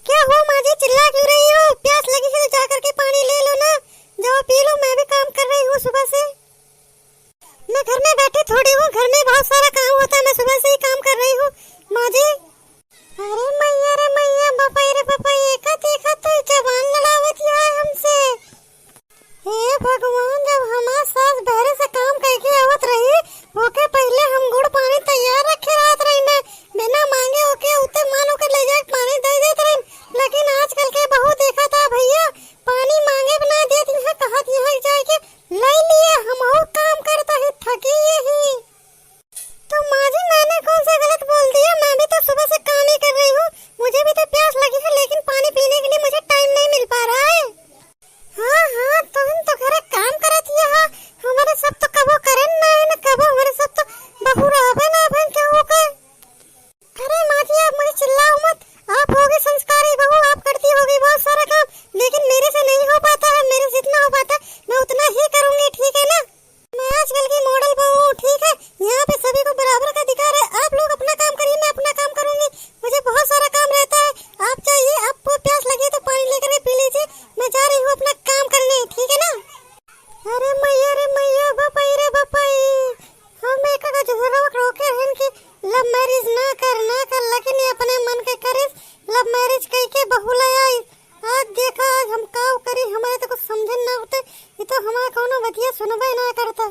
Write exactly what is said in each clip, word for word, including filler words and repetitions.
क्या हुआ माँ जी, चिल्ला क्यों रही हो? प्यास लगी है तो जा करके पानी ले लो ना, जाओ पी लो, मैं भी काम कर रही हूँ सुबह से। मैं घर में बैठी थोड़ी हूँ, घर में बहुत सारा काम होता है, मैं सुबह से ही काम कर रही हूँ माँ जी। अरे मैया रे मैया, बपाई रे बपाई, एका देखा तो जबान लड़ावत है हमसे। हे भगवान, जब हमार सास बहरे से काम करके आवत रही, ओके पहिले हम गुड़ पानी तैयार रखे रहत रही ना, बिना मांगे ओके उते मन ओके ले जाके पानी दे देत रही। लेकिन आजकल के बहू देखा था भैया, पानी मांगे बिना देत, यहाँ कहत यहाँ जाके ले लिए, हम और काम करता ही थकी यही। तो माँ जी, मैंने कौन सा गलत बोल दिया? मैं भी तो सुबह से काम ही कर रही हूँ, मुझे भी तो प्यास लगी है, लेकिन पानी पीने के लिए मुझे टाइम नहीं मिल पा रहा है। हाँ, हाँ, तुम तो घरे काम करत हिया हा, हमारे सब तो कबो करन ना है ना कबो, हमारे सब तो बहू रहबे ना भन के हो गए। अरे माँ जी, आप मुझे चिल्लाओ मत, आप होगी संस्कारी बहू, आप करती होगी बहुत सारा काम, लेकिन मेरे से नहीं हो पाता है, मेरे से जितना हो पाता है मैं उतना ही करूँगी, ठीक है ना? मैं आजकल की मॉडल बहू हूँ, ठीक है? यहाँ पे सभी को बराबर का अधिकार है। आप लोग अपना काम करिए, मैं अपना काम करूँगी। मुझे बहुत सारा काम रहता है। आप जाइए, आपको प्यास लगे तो पानी लेकर के पी लीजिए। मैं जा रही हूँ अपना काम करने, ठीक है ना? अरे मैया रे मैया, बपाई रे बपाई, हम एक का झगड़ा रोके हैं कि लव मैरिज ना कर, ना कर, लेकिन ये अपने मन के करे, लव मैरिज कई के बहू ले आई। आज देखा, आज हम काव करी, हमारे तो कुछ समझन ना होते, ये तो हमारा कौनो बतिया सुनबे ना करता।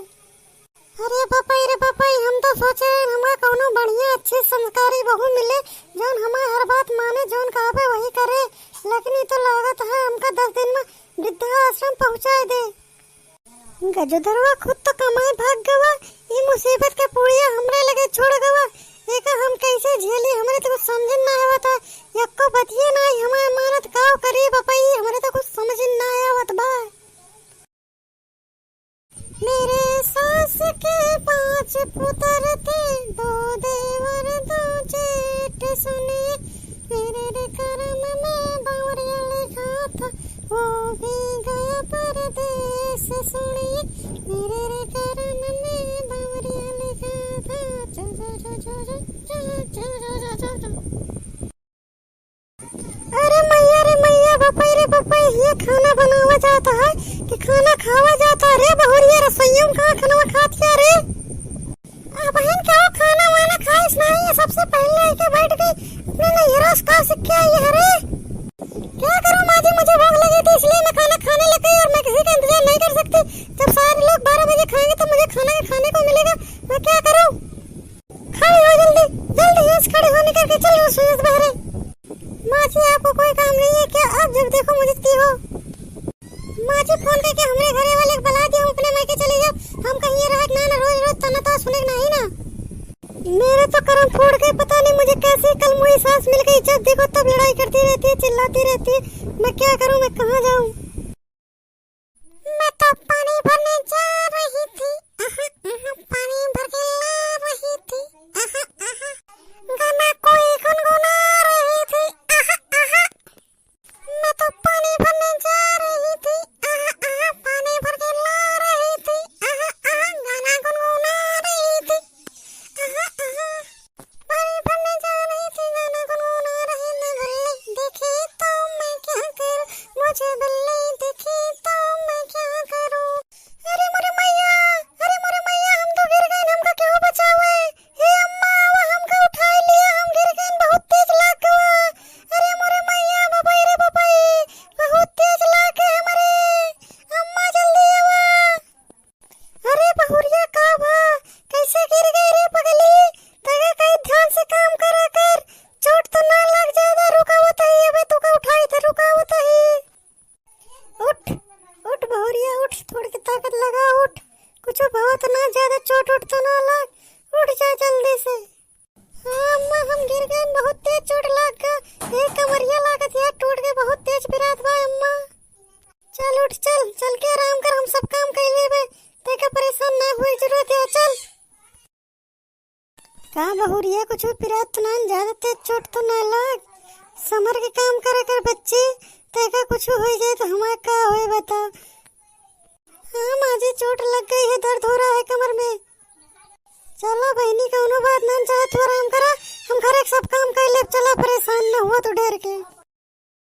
अरे बपई रे बपई, हम तो सोचे हमारा कौनो बढ़िया अच्छी संस्कारी बहू मिले, जौन हमार हर बात माने, जौन कहबे वही करे, लेकिन ये तो लागत है हमका दस दिन में वृद्धाश्रम पहुँचाए दे। गजोधरवा खुद तो कमाए भाग गवा, ई मुसीबत के पुड़िया हमरे लगे छोड़ गवा। एका हम कैसे झेली, हमरे तो कुछ समझ ना आवत है। यक्को बतिये ना हमार मानत, काव करी बपई, हमरे तो कुछ समझ ना आवत बा। मेरे सास के पांच पुत्र थे, दो देवर दो जेठ सुनिए, मेरे रे करम में बावरिया लिखा था, वो भी गया परदेस सुनिए, मेरे रे करम में बावरिया लिखा था। अरे मैया रे मैया, बपई रे बपई, ये खाना बनावा जाता है कि खाना खावा जाता है रे बहुरिया? रसोइया में कहाँ खाना खात है रे? अबहिन केहू खाना वाना खाइस नहीं है, सबसे पहले आके बैठ गई। अपने नैहरा से का सीख के आई है रे? क्या करूँ माँ जी, मुझे भूख लगी थी इसलिए मैं खाना खाने लग गई और मैं किसी का इंतजार नहीं कर सकती। जब सारे लोग बारह बजे खाएंगे तो मुझे खाना खाने को मिलेगा, मैं क्या करूँ? खड़ी हो जल्दी, जल्दी यहाँ से खड़ी हो, निकल के चल रसोई से बाहर। माँ जी, आपको कोई काम नहीं है क्या? आप जब देखो मुझे ती हो। माँ जी, फोन करके हमरे घरे वाले के बुला दिया, हम अपने मायके चले जाओ। हम कहीं ये रहत ना, ना रोज रोज तना तो सुने के नहीं ना। मेरे तो करम फूट गए, पता नहीं मुझे कैसे कल मुझे सास मिल गई। जब देखो तब लड़ाई करती रहती है, चिल्लाती रहती है। मैं क्या करूँ, मैं कहाँ जाऊँ? मैं तो पानी भरने जा रही थी, आहा, आहा, पानी भर के ला रही थी, आहा, आहा। गाना कोई गुनगुना रही थी, आहा, आहा। मैं तो पानी भरने जा रही थी, आहा, आहा, पानी भर के ला रही थी, आहा, आहा, गाना गुनगुना रही थी। आहा, आहा। पानी भरने जा रही थी, गाना गुनगुना रही थी। बिल्ली दिखी तो मैं क्या करूँ, मुझे बिल्ली दिखी तो मैं क्या करूँ। अरे मोरे मैया, अरे मोरे मैया, हम तो गिर गए, हमका केहू बचावे। हे अम्मा, आवा, हमका उठाई लिया, हम गिर गए, बहुत तेज लाग गवा। अरे मोरे मैया, बबई रे बबई, बहुत तेज लाग गए हमरे। अम्मा जल्दी आवा। अरे बहुरिया, का भा? कैसे गिर गई रे पगली? तगा कहीं ध्यान से काम करा कर, चोट तो ना लग जाए, रुकावत ही, अबे तुका उठाई थे, रुकावत ही। उठ, उठ बहुरिया, उठ, थोड़ी की ताकत लगा, उठ। कुछ बहुत ना ज्यादा चोट उठ तो ना लग, उठ जा जल्दी से। हाँ अम्मा, हम गिर गए, बहुत तेज चोट लाग गा। ए कमरिया लागत यार टूट गए, बहुत तेज पिरात बा अम्मा। चल उठ, चल, चल के आराम कर, हम सब काम कर लेबे, तेका परेशान ना होए जरूरत है, चल। का बहुरिया, कुछ पिरात तो ना, ज्यादा तेज चोट तो ना लाग? समर के काम करा कर बच्ची, तेका कुछ हो जाए तो हमार का होए बता। हाँ माँ जी, चोट लग गई है, दर्द हो रहा है कमर में। चला बहिनी, कौनो बात ना, चाहे तू आराम करा, हम घर के सब काम कर लेब। चला, परेशान न हुआ तू ढेर के।